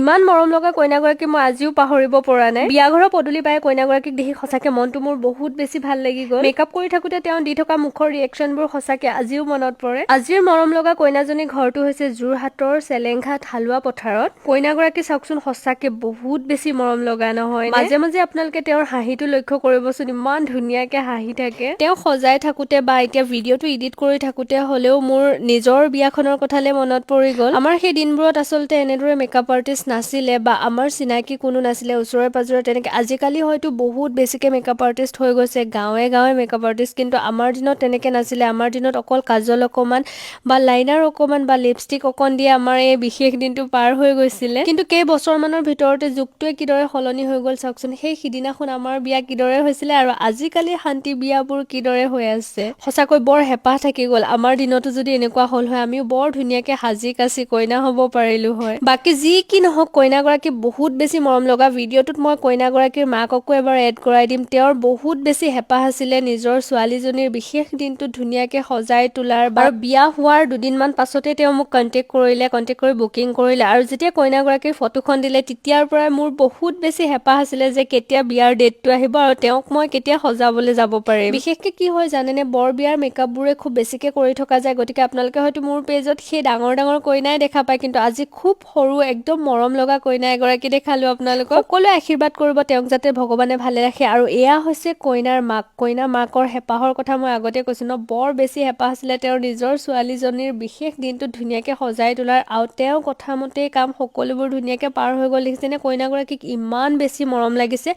ইমান মৰম লগা কইনাগৰাকী মই আজিও পাহৰিব পৰা নাই। বিয়াঘৰৰ পদূলি পাই কইনাগৰাকীক দেখি সঁচাকে মনটো মোৰ বহুত বেছি ভাল লাগি গ'ল। মেকআপ কৰি থাকোঁতে তেওঁ দি থকা মুখৰ ৰিয়েকশ্যনবোৰ সঁচাকে আজিও মনত পৰে। আজিৰ মৰম লগা কইনাজনীৰ ঘৰটো হৈছে যোৰহাটৰ চেলেংঘাট হালোৱা পথাৰত। কইনাগৰাকী চাওকচোন, সঁচাকে বহুত বেছি মৰম লগা নহয়? মাজে মাজে আপোনালোকে তেওঁৰ হাঁহিটো লক্ষ্য কৰিবচোন, ইমান ধুনীয়াকে হাঁহি থাকে। তেওঁ সজাই থাকোঁতে বা এতিয়া ভিডিঅ'টো এডিট কৰি থাকোঁতে হ'লেও মোৰ নিজৰ বিয়াখনৰ কথালে মনত পৰি গ'ল। আমাৰ সেই দিনবোৰত আচলতে এনেদৰে মেকআপ আৰ্টিষ্ট নাছিলে বা আমাৰ চিনাকি কোনো নাছিলে ওচৰে পাজৰে তেনেকে। আজিকালি হয়তো বহুত বেছিকে মেকআপ আৰ্টিষ্ট হৈ গৈছে, গাঁৱে গাঁৱে মেকআপ আৰ্টিষ্ট, কিন্তু আমাৰ দিনত তেনেকে নাছিলে। আমাৰ দিনত অকল কাজল অকণমান বা লাইনাৰ অকণমান বা লিপষ্টিক অকণ দিয়ে আমাৰ এই বিশেষ দিনটো পাৰ হৈ গৈছিলে। কিন্তু কেইবছৰমানৰ ভিতৰতে যুগটোৱে কিদৰে সলনি হৈ গ'ল চাওকচোন। সেই সিদিনাখন আমাৰ বিয়া কিদৰে হৈছিলে আৰু আজিকালি শান্তি বিয়াবোৰ কিদৰে হৈ আছে। সঁচাকৈ বৰ হেঁপাহ থাকি গ'ল, আমাৰ দিনতো যদি এনেকুৱা হ'ল হয়, আমিও বৰ ধুনীয়াকে সাজি কাচি কইনা হ'ব পাৰিলো হয়। বাকী যি কি নহওক, কইনাগৰাকী বহুত বেছি মৰম লগা। ভিডিঅ'টোত মই কইনাগৰাকীৰ মাককো এবাৰ এড কৰাই দিম। তেওঁৰ বহুত বেছি হেঁপাহ আছিলে নিজৰ ছোৱালীজনীৰ বিশেষ দিনটোত ধুনীয়াকে সজাই তোলাৰ। আৰু বিয়া হোৱাৰ দুদিনমান পাছতে তেওঁ মোক কণ্টেক্ট কৰিলে, কণ্টেক্ট কৰি বুকিং কৰিলে। আৰু যেতিয়া কইনাগৰাকীৰ ফটোখন দিলে, তেতিয়াৰ পৰাই মোৰ বহুত বেছি হেঁপাহ আছিলে যে কেতিয়া বিয়াৰ ডেটটো আহিব আৰু তেওঁক মই কেতিয়া সজাবলৈ যাব পাৰিম। বিশেষকে কি হয় জানেনে, বৰ বিয়াৰ মেকআপবোৰে খুব বেছিকে কৰি থকা যায়, গতিকে আপোনালোকে হয়তো মোৰ পেজত সেই ডাঙৰ ডাঙৰ কইনাই দেখা পায়। কিন্তু আজি খুব সৰু, একদম মৰম লগা কইনা এগৰাকী দেখালো আপোনালোকক। সকলোৱে আশীৰ্বাদ কৰিব তেওঁক যাতে ভগৱানে ভালে ৰাখে। আৰু এয়া হৈছে কইনাৰ মাক। কইনাৰ মাকৰ হেঁপাহৰ কথা মই আগতে কৈছো ন, বৰ বেছি হেঁপাহ আছিলে তেওঁৰ নিজৰ ছোৱালীজনীৰ বিশেষ দিনটোত ধুনীয়াকে সজাই তোলাৰ। আৰু তেওঁৰ কথা মতেই কাম সকলোবোৰ ধুনীয়াকে পাৰ হৈ গ'ল। দেখিছেনে, কইনাগৰাকীক ইমান বেছি মৰম লাগিছে।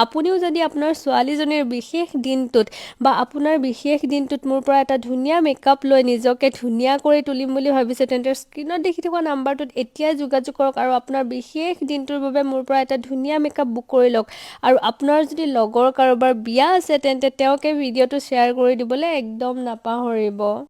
আপুনিও যদি আপোনাৰ ছোৱালীজনীৰ বিশেষ দিনটোত বা আপোনাৰ বিশেষ দিনটোত মোৰ পৰা এটা ধুনীয়া মেকআপ লৈ নিজকে ধুনীয়া কৰি তুলিম বুলি ভাবিছে, তেন্তে স্ক্ৰীণত দেখি থকা নাম্বাৰটোত এতিয়াই যোগাযোগ কৰক আৰু আপোনাৰ বিশেষ দিনটোৰ বাবে মোৰ পৰা এটা ধুনীয়া মেকআপ বুক কৰি লওক। আৰু আপোনাৰ যদি লগৰ কাৰোবাৰ বিয়া আছে, তেন্তে তেওঁকে ভিডিঅ'টো শ্বেয়াৰ কৰি দিবলৈ একদম নাপাহৰিব।